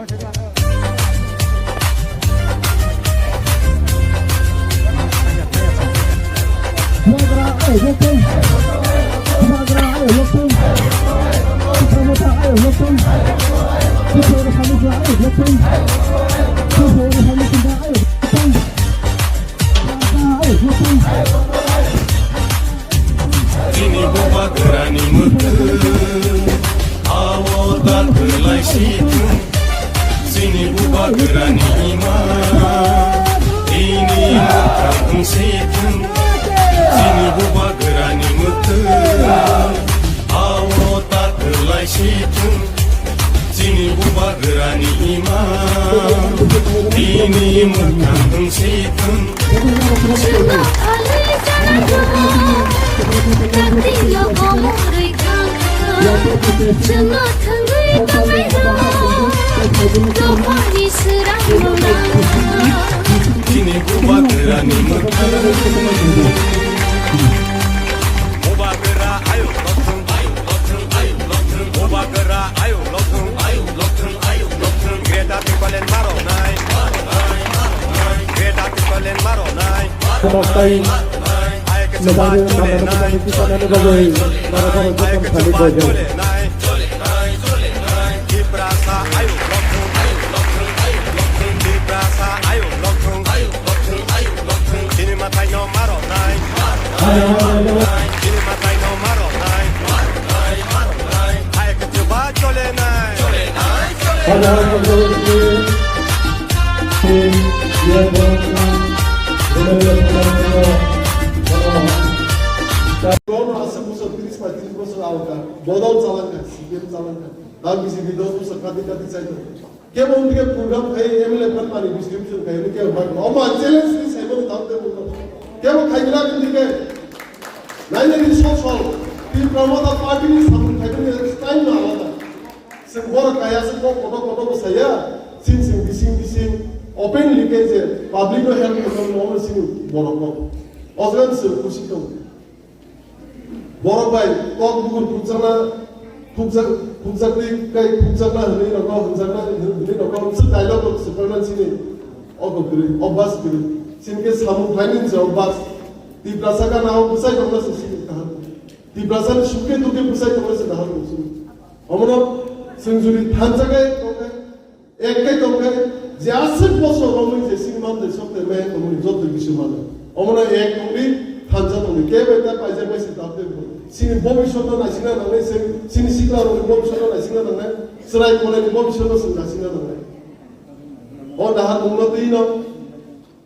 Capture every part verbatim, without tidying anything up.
Chini bubagrani mwkhwtwng, awo da kwlai si thung. Chini bubagrani ima, ini mwkhwtwng si thung. Chini bubagrani mwkhwtwng, awo da kwlai si thung. Chini bubagrani ima, ini mwkhwtwng si thung. Chini bubagrani mwkhwtwng. Bubagra ayo lothung, ayo lothung, ayo lothung. Bubagra ayo lothung, ayo lothung, ayo lothung. Greater Tipraland maro nai. Greater Tipraland maro nai. Khoroktai nobani nangani kisanani bagwi norok oro jokhon khlai boijaknai. Tiprasa ayo lothung, ayo lothung, ayo lothung. Tiprasa ayo lothung, ayo lothung, ayo lothung. Chini mathai no maro nai. Chini mathai no maro nai. Hai khe chuba chole nai. Bono aswk bwswk tris bai tris bosor aokha, bodol chalangkha, C P M chalangkha, da B J P dos bosor kati kati chaito. Kebo wngkhe program khai M L A phan mani distribution khai wngkhe kebo bai. Omo ang challenge ni saibo tamo tei buno. Kebo khai gra wngkhe. Nainani sol sol. Tipra Motha Party ni samung khai wngkhe style no alada. Chwng borok kaya se kok kotor kotor bo saya. Chwng chwng bising bising openly khe je public no help khaimani omo chini borok no. O jaga ni chwng khusi tongo. Borok bai kok bukur khukjakna, khukjak-, khukjakni kai khukjakna hwnwi rokno hwnjakna hwnwi rokno swk dialogue rok swprakna chini o kwrwi, o bus kwrwi. Chini khe samung khlaini se o bus. Tiprasa gana o bwsai tongna se chini kaham. Tiprasa ni sukhe dukhe bwsai tongna se kaham chini. Omono chwng jodi thansa khe tongkhe, Ek khe tong khe, je aswk bosor romwi je sini man de sok de me tongmani joto bisu mano. Omono ek tongdi, thansa tongdi. Kebo ekta paijak bai se tabde bo. Sini bobisot no naisingna nangnai se, sini sikla rokni bobisot no naisingna nangnai, chwrai konaini bobisot no se naisingna nangnai. O naharmung no twi no.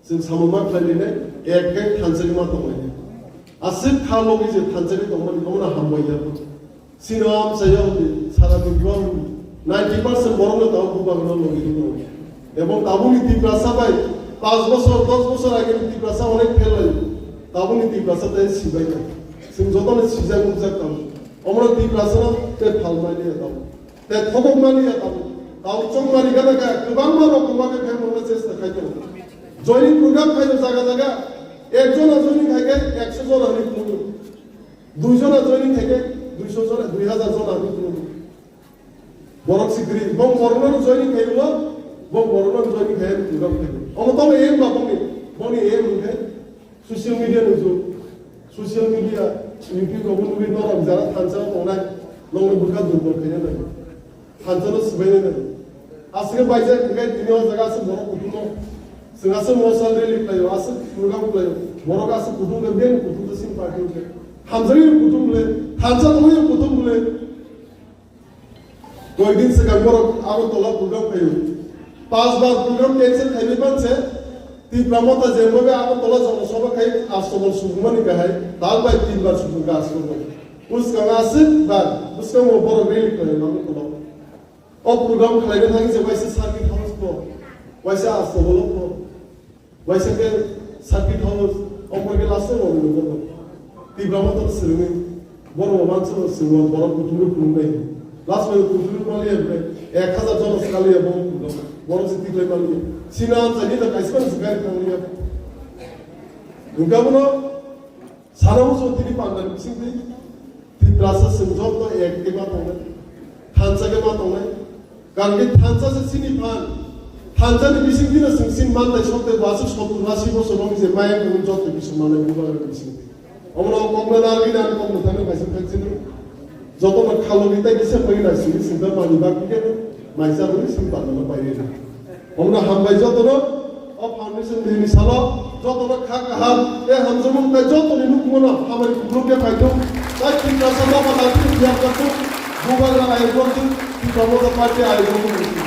Chwng samung ma khlai nai, ek khe thansa ma tong lai. Aswk kha logi je thansa tongmani omono hambai ya. Sino amsa ya hwnwi sara Tripura hwnwi ninety percent borok no tabuk bubagra no logi tongo. Ebong tabukni Tiprasa bai panch bosor, dos bosor age ni Tiprasa onek fail lai. Tabukni Tiprasa tei sibai ya. Chwng joto no sijak nukjak tabuk. Omono Tiprasa no tei phal mai ya tabuk. Tei thobok mani ya tabuk. Tabuk chong mani gana kha kwbangma rok kwbangma khe khe mungna chesta khai tongo. Joining program khai jaga jaga ek jona joining khai khe ekso jona hwnwi phunukgo. Dui jona joining khai khe duiso jona, dui hazar jona hwnwi phunukgo. Borok sikri, bong borokno joining khai ulo, bong borokno joining khai program khai. Omo tamo aim ba bongni, bongni aim hwnkhe Social media ni jug, social media, YouTube rogo nugwi norok jara thansa o tongnai, nokni bwkha durbol khaina nai, thansa no swbaina nai. Aswk baijak hwnkhe tini o jaga aswk borok kuthumno, chwng aswk mosal rally khlaio, aswk program khlaio, borok aswk kuthum khe beng kuthum khe sini party khe hamjagwi kuthum le, thansa tongwi kuthum le. Koi din swkang borok Agartala program khaio. Panch bar program cancel khaimani panse, Tipra Motha jembabe Agartala Jana Sabha khai Astabol subungmani kahai, tal bai tin bar subung kha Astabol. Bwskango aswk bar, bwskango borok rally khlaio Agartala. O program khlaina thangwi se waisa Circuit House pho, waisa Astabol pho. Waisa khe circuit house, omo khe last time omo nukgo. Tipra Motha swrwngwi, borok bo mansa swrwngwi, borok kuthumrwi phunuknai. Last time kuthumrwi maliya, ek hazar jona swkaliya borok phunukgo. Borok se tiklai maliya. Sina amsa ni da kaisa se gari thangliya. Hwnkhe abono Sana muchung tini panda ni bisingtwi Tiprasa chwng joto ek khe ma tongnai, thansa khe ma tongnai. Karon khe thansa se chini phan. Thansa ni bising dino chwng chini mantai sokte bwswk sottur asi bosor romwi je maya khe joto bising manai bubagra ni bising. Omo no kokno narwgwi nang kokno thangwi kaisa khe chini. Joto no khalogwi tai kisa pai na sini sinta mani bak khe maisa rwi sini patna no pai rina. Omo no hambai joto no. O foundation day ni salo jotono kha kaham tei hamjakmung tei jotoni nukhungo no hamari kupluk khe phaithung. Tai Tiprasa dopha daphi ni biyang khathung, bubagra ayokborthung, Tipra Motha Party ayokborthung.